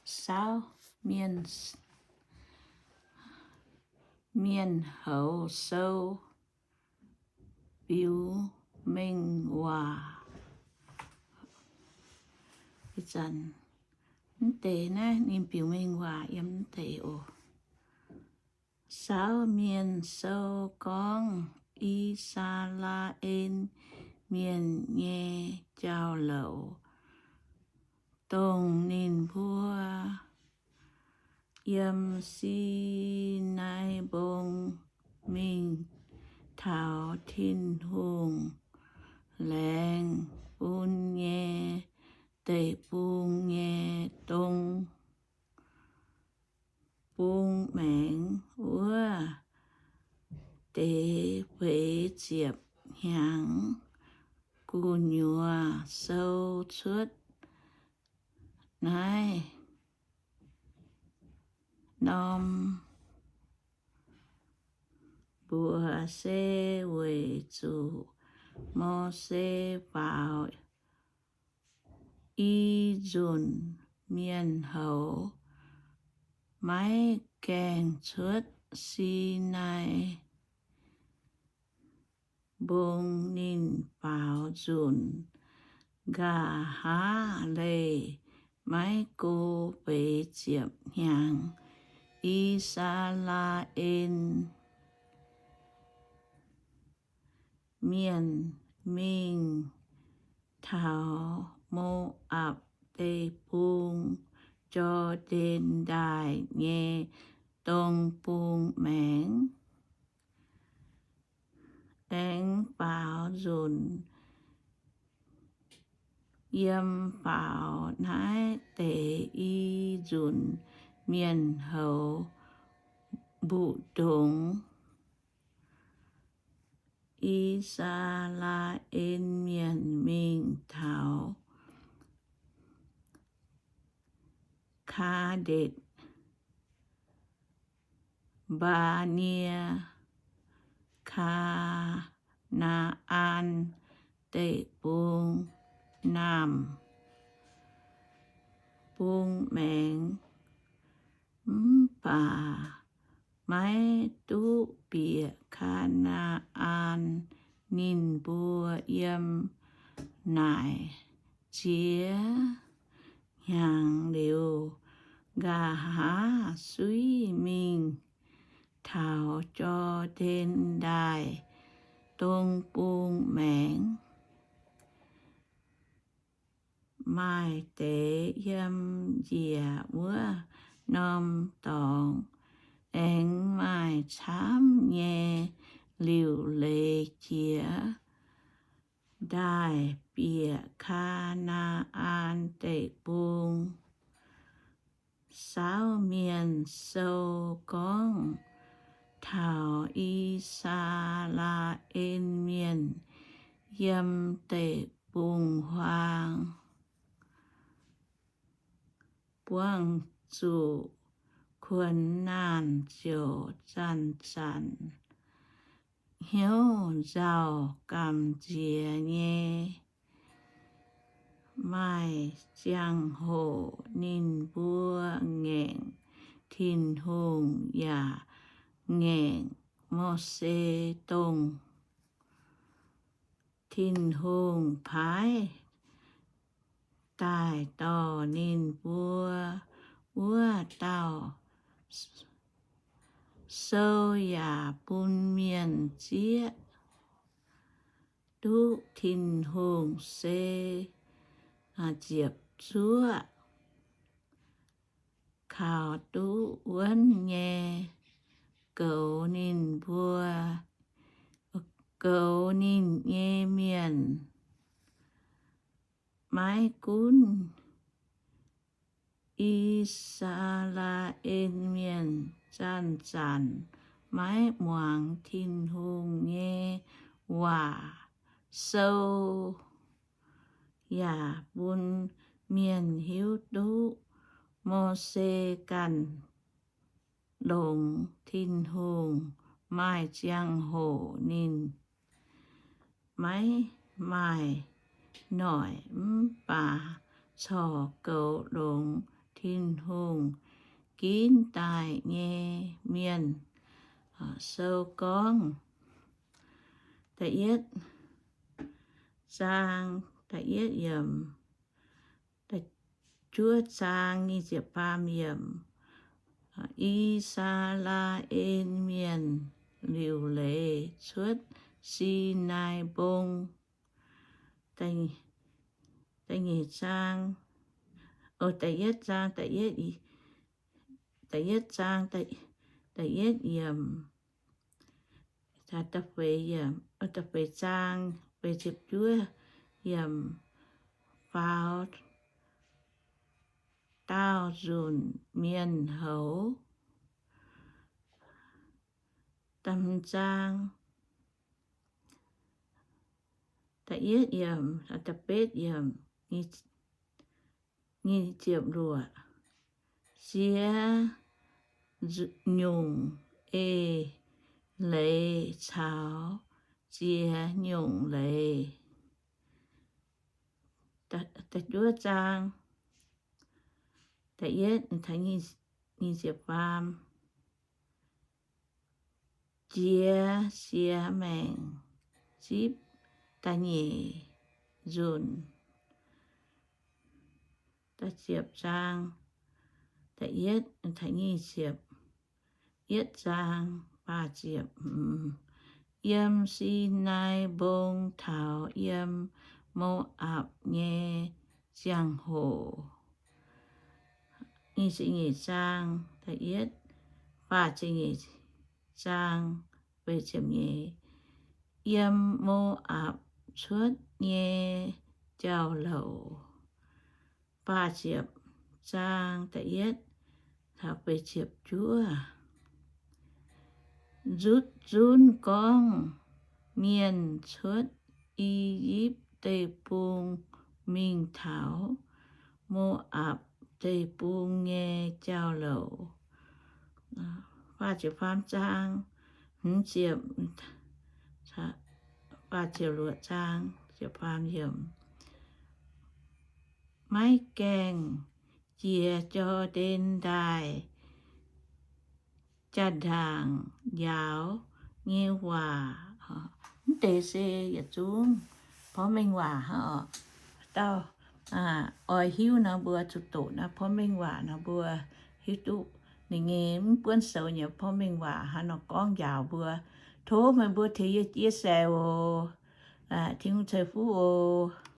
Saauv Mienh, Mienh Houz Sou, biux mengh waac. Mv deix naaiv ninh biux mengh waac yiem mv deix oc. Saauv Mienh Sou gorngv I^saa^laa^en Mienh nyei jauv-louc, dongh ninh mbuo yiem Sinai Mbong mingh taux Tin-Hungh laengz bun nyei deic-bung nyei dong bung maengx wuov deix feix ziepc hnyangx gu'nyuoz sou cuotv naaiv norm mbuox se weic zuqc Mose faaux i nzunc mienh houz maiv gaengh cuotv Sinai Mbong. Ninh faaux nzunc nqa'haav leih maiv go feix ziepc hnyangx, I^saa^laa^en Mienh mingh taux Mo^apc Deic-Bung, Jor^ndaen Ndaaih nyei dong bung maengx. Aengx faaux nzunc, yiem faaux naaiv deix i nzunc mienh houz mbu'ndongx, I^saa^laa^en Mienh mingh taux Kaa^ndetc Mbaa^nie, Kaa^naa^an Deic-Bung, Naamh Bung Maengx. Mv baac maiv duqv bieqc Kaa^naa^an. Ninh mbuo yiem naaic ziex hnyangx liuz, nqa'haav suiv mingh taux Jor^ndaen Ndaaih dong bung maengx. Maaih deix yiem njiec wuov norm dorngx, aengx maaih camv nyei liuc leiz jiex ndaaih bieqc Kaa^naa^an Deic-Bung. Saauv Mienh Sou gorngv taux I^saa^laa^en Mienh yiem deic-bung-huaang buangh zuqc kuonx naanh ziouc zanc-zanc hnyouv nzauh gamh nziex nyei. Maaih ziangh hoc ninh mbuo ngaengc Tin-Hungh yaac ngaengc Mose, dongh Tin-Hungh paaiv daaih dorh ninh mbuo wuov dauh. Sou yaac bun mienh zieqv duqv Tin-Hungh se ziepc zuoqv kaux duqv wuonv nyei goux ninh mbuo, goux ninh nyei mienh. Maiv gunv I^saa^laa^en Mienh zanc-zanc maiv muangx Tin-Hungh nyei waac, sou yaac bun mienh hiuv duqv Mose ganh longx Tin-Hungh maaih ziangh hoc ninh maiv maaih noic mv baac corc goux longx Tin-Hungh ginv daaih nyei mienh. Sou gorngv da'yietv zaang da'yietv yiemc, juov zaang nyic ziepc faam yiemc. I^saa^laa^en Mienh liuc leiz cuotv Sinaai Mbong. Da'nyeic zaang, da'yietv zaang, da'yietv zaang, da'yietv yiemc, da'feix zaang, feix ziepc juov yiemc, faaux daauh nzunc mienh houz. Da'hmz zaang, da'yietv yiemc, da'betv yiemc, nyic ziepc luoqc. Ziex nyungc eix leiz caux ziex nyungc leiz. Da'juov zaang, da'yietv, nyic ziepc faam. Jiex siex maengc zipv da'nyeic nzunc. Da'ziepc zaang, da'yietv, nyic ziepc, yietv zaang, faah ziepc. Yiem Sinaai Mbong taux yiem Mo^apc nyei ziangh hoc. Nyic ziepc nyeic zaang, da'yietv, faah ziepc nyeic zaang, feix ziepc nyeic. Yiem Mo^apc cuotv nyei jauv-louc. Faah ziepc zaang, da'yietv taux feix ziepc juov. Nzutv zunv gorngv mienh cuotv I^yipv Deic-Bung mingh taux Mo^apc Deic-Bung nyei jauv-louc. Faah ziepc faam zaang, hmz ziepc, faah ziepc luoqc zaang, ziepc faam yiemc. Maiv gaengh jiex Jor^ndaen Ndaaih jaa-ndaangc njaaux nyei waac. Mv deix se yietc zungv porv mengh waac hnangv oc. Dauh oix hiuv nor, mbuo zuqc doqc naaiv porv mengh waac nor, mbuo hiuv duqv ninh nyei mv buonv soux nyei porv mengh waac hnangv nor gorngv njaaux mbuo. Tov meih mbuo tengx yie chia sẻ oc. Tin-Hungh ceix fuqv oc.